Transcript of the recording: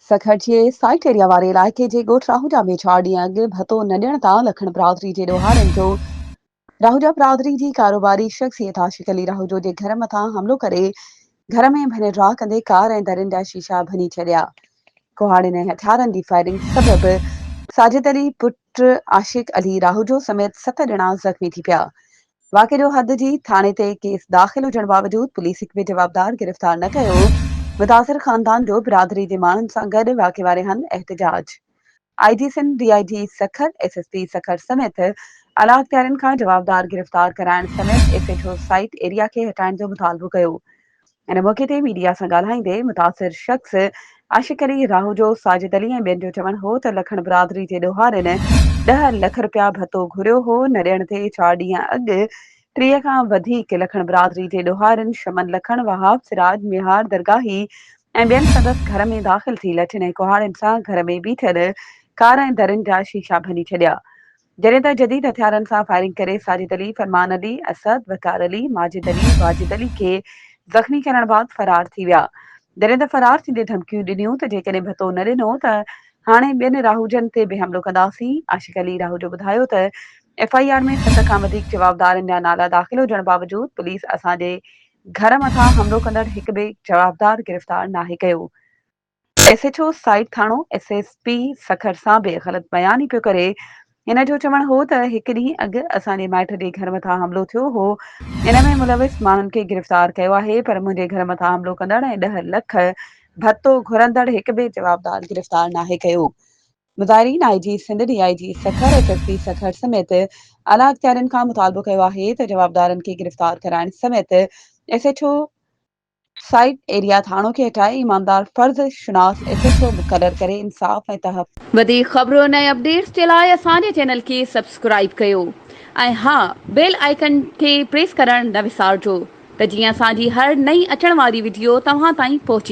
سکر جي site area واري علائقي جي ڳوٺ راهوجا ۾ چار ڏينهن اڳ ڀتو نه ڏيڻ تان لکڻ برادري جي ڏوهارين جو راهوجا برادري جي ڪاروباري شخصيت عاشق علي راهوجو جي گهر مٿان حملو ڪري گهر ۾ ڀڃ ڊاهه ڪندي ڪار ۽ درين جا شيشا ڀڃي ڇڏيا. ڪهاڙين ۽ هٿيارن جي فائرنگ سبب ساجد علي پٽ عاشق علي راهوجو سميت ست ڄڻا زخمي ٿي پيا. واقعي جو حد جي ٿاڻي تي ڪيس داخل هجڻ باوجود پوليس هڪ به جوابدار گرفتار نه ڪيو، متاثر خاندان جو برادري جي ماڻهن سان گڏ واقعي واري هنڌ احتجاج، I G Sindh, D I G Sukkur, S S P Sukkur سميت اعليٰ اختيارين کان جوابدار گرفتار ڪرائڻ سميت S H O site area کي هٽائڻ جو مطالبو ڪيو. ان موقعي تي ميڊيا سان ڳالهائيندي متاثر شخص عاشق علي راهوجو، ساجد علي ۽ ٻين جو چوڻ هو ته لکڻ برادري جي ڏوهارين ڏهه لک رپيا ڀتو گهريو هو، نه ڏيڻ تي چار ڏينهن اڳ 30 کان وڌيڪ لکڻ برادري جي ڏوهارين شمن لکڻ، وهاب، سراج، ميهار درگاهي ۽ ٻين سندس گهر ۾ داخل ٿي لٺين ۽ ڪهاڙين سان گهر ۾ بيٺل ڪار ۽ درين جا شيشا ڀڃي ڇڏيا. جڏهن ته جديد هٿيارن سان فائرنگ ڪري ساجد علي، فرمان علي، اسد، وقار علي، ماجد علي، واجد علي کي زخمي ڪرڻ بعد فرار ٿي ويا. جڏهن ته فرار ٿيندي ڌمڪيون ڏنيون ته جيڪڏهن ڀتو نه ڏنو ته هاڻي ٻين راهوجن تي به حملو ڪنداسين. عاشق علي راهوجو ٻڌايو ته ايف I R ۾ ست کان وڌيڪ جوابدارن جا نالا داخل هجڻ باوجود پوليس اسان جي گهر مٿان حملو ڪندڙ هڪ به جوابدار گرفتار ناهي ڪيو. ايس ايڇ او سائيٽ ٿاڻو ايس ايس پي سکر سان به غلط بياني پيو ڪري. هن جو چوڻ هو ته هڪ ڏينهن اڳ اسان جي مائٽ جي گهر مٿان حملو ٿيو هو ان ۾ ملوث ماڻهن کي گرفتار ڪيو آهي پر منهنجي گهر مٿان حملو ڪندڙ ۽ ڏهه لک ڀتو گهرندڙ هڪ به جوابدار گرفتار ناهي ڪيو. مظاهرين I G Sindh, D I G Sukkur, S S P Sukkur سميت اعليٰ اختيارين کان مطالبو ڪيو آهي ته جوابدارن کي گرفتار ڪرائڻ سميت S H O site area ٿاڻو کي هٽائي ايماندار فرض شناس ايس ايڇ او مقرر ڪري انصاف ۽ تحفظ. وڌيڪ خبرن ۽ اپڊيٽس جي لاء اسان جي چينل کي سبسڪرائيب ڪيو ۽ ها بيل آئيڪن کي پريس ڪرڻ نه وسارجو ته جيئن اسان جي هر نئين اچڻ واري وڊيو توهان تائين پهچي.